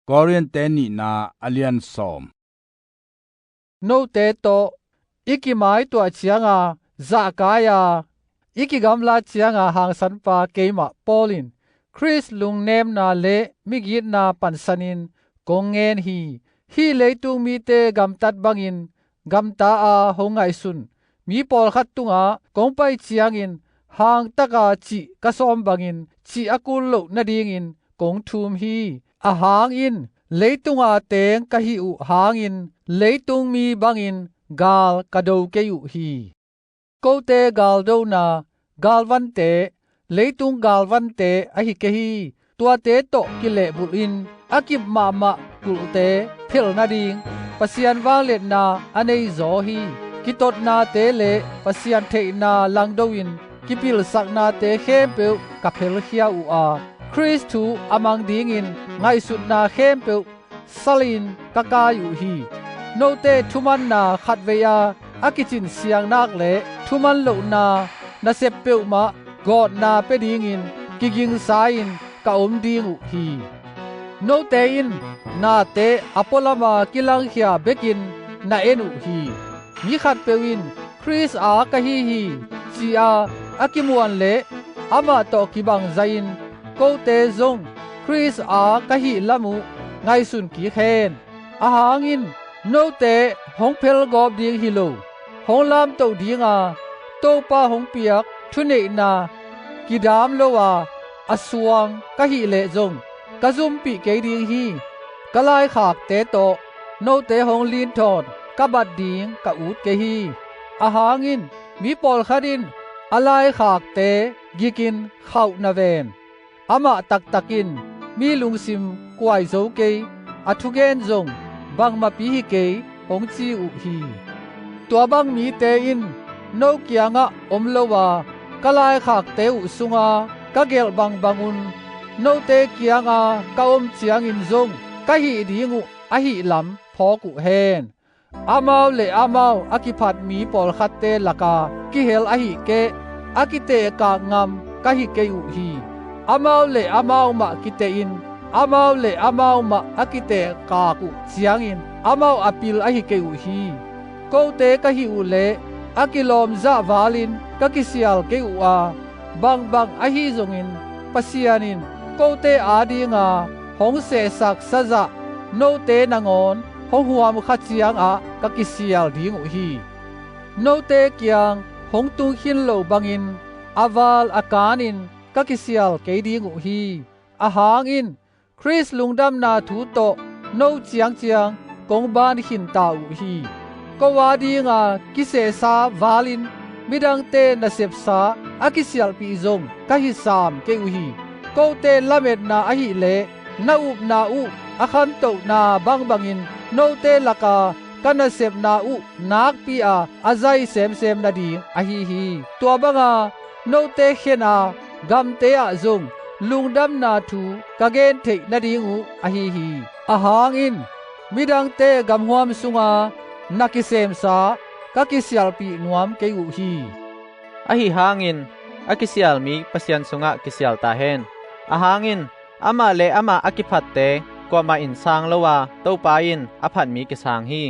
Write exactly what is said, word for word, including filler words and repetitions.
Korin-te nihna a lian sawm. Note tawh i kimaituah cianga zahkai-a i kigamlat cianga hangsanpa keimah Paul in Khrist lungnemna le migitna pansanin kong ngen hi. Hih leitung mite gamtat bangin gamta-a hong ngaihsun mi pawlkhat tungah kong pai ciangin hangtaka cih ka sawm bangin cih a kul loh nadingin kong thum hi. Ahang in leitunga teng ka hih uh hangin leitung mi bangin gal ka do kei uh hi. Kote galdona, galvante, leitung galvante ahi kei hi. Tuate tawh kilehbulhin a kip mahmah kulhte phelh nading Pasian vangliatna a neizaw hi. Kitotnate le Pasian theihna langdo-in kipilsaknate khempeuh ka phelkhia uh a, Khrist thu a mang dingin ngaihsutna khempeuh salin ka kai uh hi. Note thumanna khatvei-a a kicin siangnak le thuman lohna nasep peuhmah gawtna pia dingin kigingsa-in ka om ding uh hi. Note in nate a pualama kilangkhia bekin na en uh hi. Mi khatpeuh in Khrist aa ka hi hi ci-a a kimuan le amah tawh kibang zahin kote zong Khrist aa ka hih lam uh ngaihsun kik hen. Ahang in note hong phelgawp ding hi lo, hong lamtoh dinga Topa hong piak thuneihna kidam lo-a a suang ka hih leh zong ka zumpih kei ding hi. Ka laikhakte tawh note hong linthawn ka bat ding ka ut kei hi. Ahang in mi pawlkhat in a laikhakte gikin khauh na ven. Amah taktak in mi lungsim kuai zo kei, a thugen zong bangmapi hi kei hong ci uh hi. Tua bang mite in no kiangah om lo-a ka laikhakte uh sunga ka gelh bangbangun note kianga ka om ciangin zong ka hih ding uh ahih lam phawk uh hen. Amau le amau a kiphat mi pawlkhatte laka kihel ahih keh a kitehkak ngam ka hi kei uh hi. Amau le amau mah kitehin amau le amau mah a kitehkak uh ciangin amau a pil ahi kei uh hi. Kote ka hih uh leh a kilawmzah valin ka kisial kei uh a, bangbang ahi zongin Pasian in kote adinga hong sehsak sazah note nangawn hong huamkha ciangah ka kisial ding uh hi. Note kiang hong tung khin lo bangin a val a kanin ka kisial kei ding uh hi. Ahang in Khrist lungdamna thu tawh no ciangciang kong ban khinta uh hi. Ko adinga kisehsa valin midangte nasepsa a kisialhpih zong ka hi sam kei uh hi. Kote lametna ahileh na upna uh a khantohna bangbangin note laka ka nasepna uh nakpi-a a zai semsem nading ahi hi. Tua banga note khena gamte ah zong lungdamna thu ka gen theih nading uh ahi hi. Ahang in midangte gamhuam sunga na kisemsa ka kisialhpih nuam kei uh hi. Ahi hangin a kisial mi Pasian sungah kisial ta hen. Ahang in amah le amah a kiphatte kuamah in sang lo a, Topa in a phat mi kisang hi.